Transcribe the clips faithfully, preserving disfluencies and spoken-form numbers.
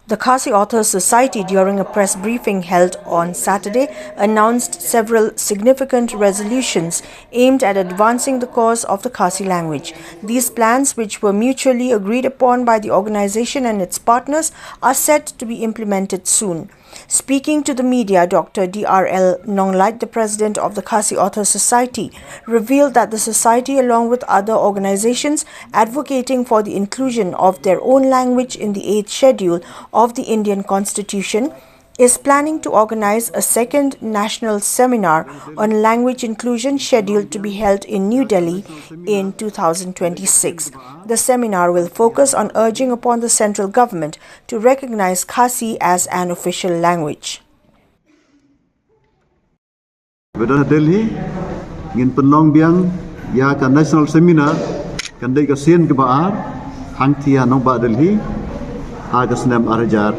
The Khasi Authors Society, during a press briefing held on Saturday, announced several significant resolutions aimed at advancing the cause of the Khasi language. These plans, which were mutually agreed upon by the organization and its partners, are set to be implemented soon. Speaking to the media, Doctor D R L Nonglait, the president of the Khasi Authors Society, revealed that the society, along with other organizations advocating for the inclusion of their own language in the eighth schedule of the Indian Constitution, is planning to organize a second national seminar on language inclusion, scheduled to be held in New Delhi in two thousand twenty-six. The seminar will focus on urging upon the central government to recognize Khasi as an official language. Ba don ha Delhi, ngin pynlong biang ïa ka national seminar, kan dei ka sien kaba ar, hangta ha nongbah Delhi, ha ka snem ar hajar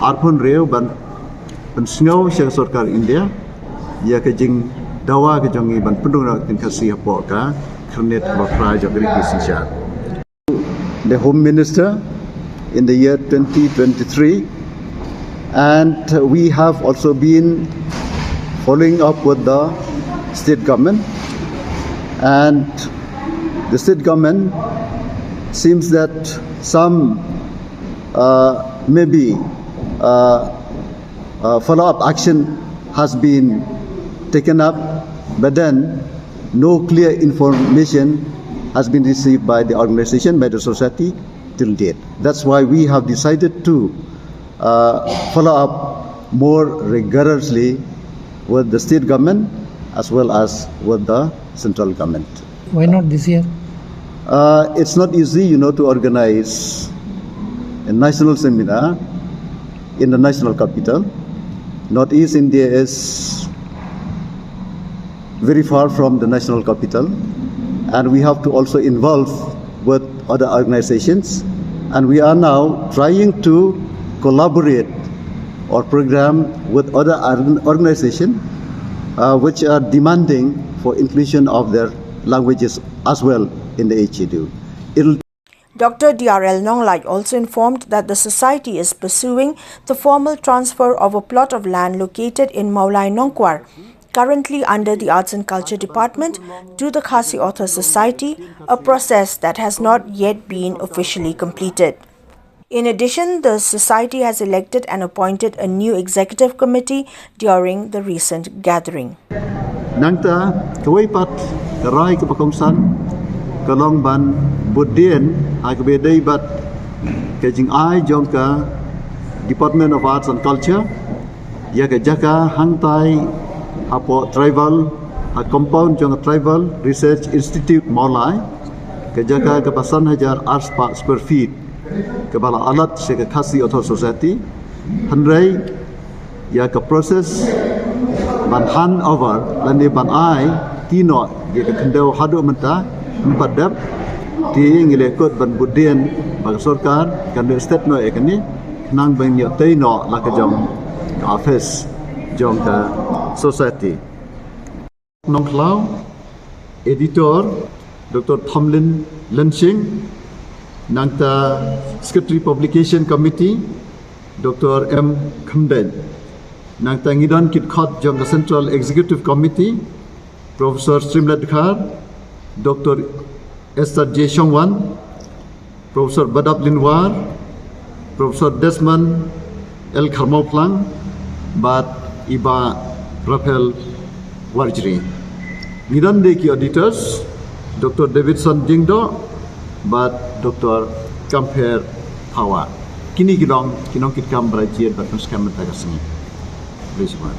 arphew hynriew, ban pynsngew sha ka sorkar India ïa ka jingdawa ka jong ngi ban pynrung ïa ka ktien Khasi hapoh ka khyrnit kaba phra jong ka ri ka synshar. The Home Minister in the year twenty twenty-three, and we have also been following up with the state government, and the state government seems that some, uh, maybe, uh, uh, follow-up action has been taken up, but then no clear information has been received by the organization, by the society till date. That's why we have decided to, uh, follow up more rigorously with the state government as well as with the central government. Why not this year? Uh, it's not easy, you know, to organize a national seminar in the national capital. Northeast India is very far from the national capital, and we have to also involve with other organizations, and we are now trying to collaborate or program with other organ-, organization, uh, which are demanding for inclusion of their languages as well in the H A D. It'll Doctor D R L Nonglait also informed that the society is pursuing the formal transfer of a plot of land located in Mawlai Nongkwar, currently under the Arts and Culture Department, to the Khasi Author Society, a process that has not yet been officially completed. In addition, the society has elected and appointed a new executive committee during the recent gathering. Nangta, kawei pat ka rai kaba kongsan ka long ban bud dien ha kaba dei bad ka jingai jong ka Department of Arts and Culture ïa ka jaka hangtai hapoh Tribal, ha compound jong Tribal Research Institute Mawlai, ka jaka kaba san hajar arspah square feet kaba la allot sha ka Khasi Author Society. Hynrei ïa ka process ban hand over lane ban ai ti noh ïa ka khyndew haduh mynta ym pat dep. Te ngi la kut ban bud dien ba ka sorkar kan da state noh ïa kane, khnang ban ïoh tei noh la ka jong ka office jong ka society. Nongkhlaw, editor Doctor Thamlin Lynshing, nangta Secretary Publication Committee Doctor M Khymdeiñ, nangta ngi don ki dkhot jong ka Central Executive Committee, Professor Shrimlet Dkhar, Doctor Esther J Shongwan, Professor Badap Linwar, Professor Desmond L Kharmawphlang, bad i Bah Raphael Warjri. Ngi don de ki auditors, Doctor Davidson Jingdoh bad Doctor Kampher Hawa. Kine ki long ki nongkitkam ba la jied bad pynskhem mynta ka sngi. Khublei shibun.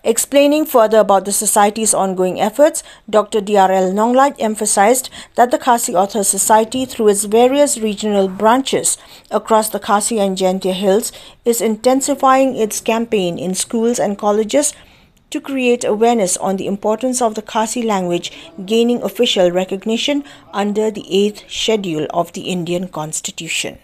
Explaining further about the society's ongoing efforts, Doctor D R L Nonglait emphasized that the Khasi Authors Society, through its various regional branches across the Khasi and Jaintia Hills, is intensifying its campaign in schools and colleges to create awareness on the importance of the Khasi language gaining official recognition under the eighth Schedule of the Indian Constitution.